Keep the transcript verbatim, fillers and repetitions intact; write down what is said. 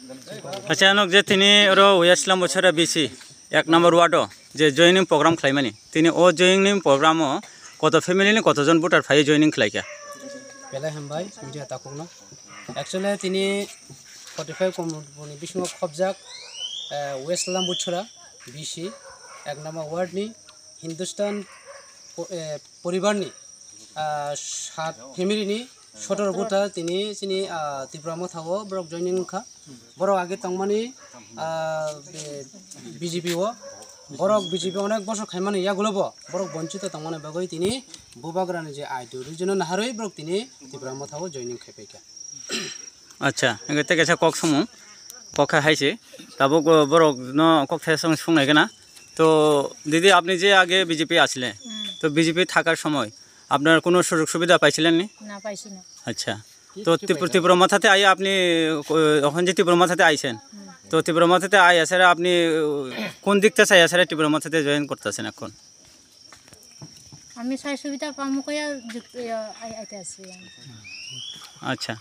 Acha, anok je tini oro West Lambachara B C ek number ward o je joining program khlaimani, tini o joining program o koto family ni koto jon voter phai joining khlaikha? Belai hambai media takhukno. Actually tini forty five komorni bisingo khobjak, eh, West Lambachara B C ek number ward ni Hindustan po-, eh, poribar ni, ah, sat family ni sotor voter tini chini, ah, Tipra Motha o borok joining wngkha. Borok age tongmani, ah, be-, B J P o, borok B J P onek bosor khaimani yagulo bo borok bonchito tongmani bagwi tini bubagrani je ideology no naharwi borok tini Tipra Motha o joining khaipaikha. Acha, hingke tei kaisa kok samung, kok kha hai se, tabuk, uh, borok no kok thai song sung nai gana. To didi, apni je age B J P asile, hmm, to B J P thakar somoy apnar kono sujog subida paichilen ni? Na, paisi na. Acha, to Tipra, Tipra Motha te aye apni, uh, okhon je Tipra Motha te aisen, hmm, to Tipra Motha te aye asere apni, uh, kon dik te sai asere Tipra Motha te join korta asen ekhon? Ami sai subida pamu kaya jik-, ya, ai, ai, te asi. Acha.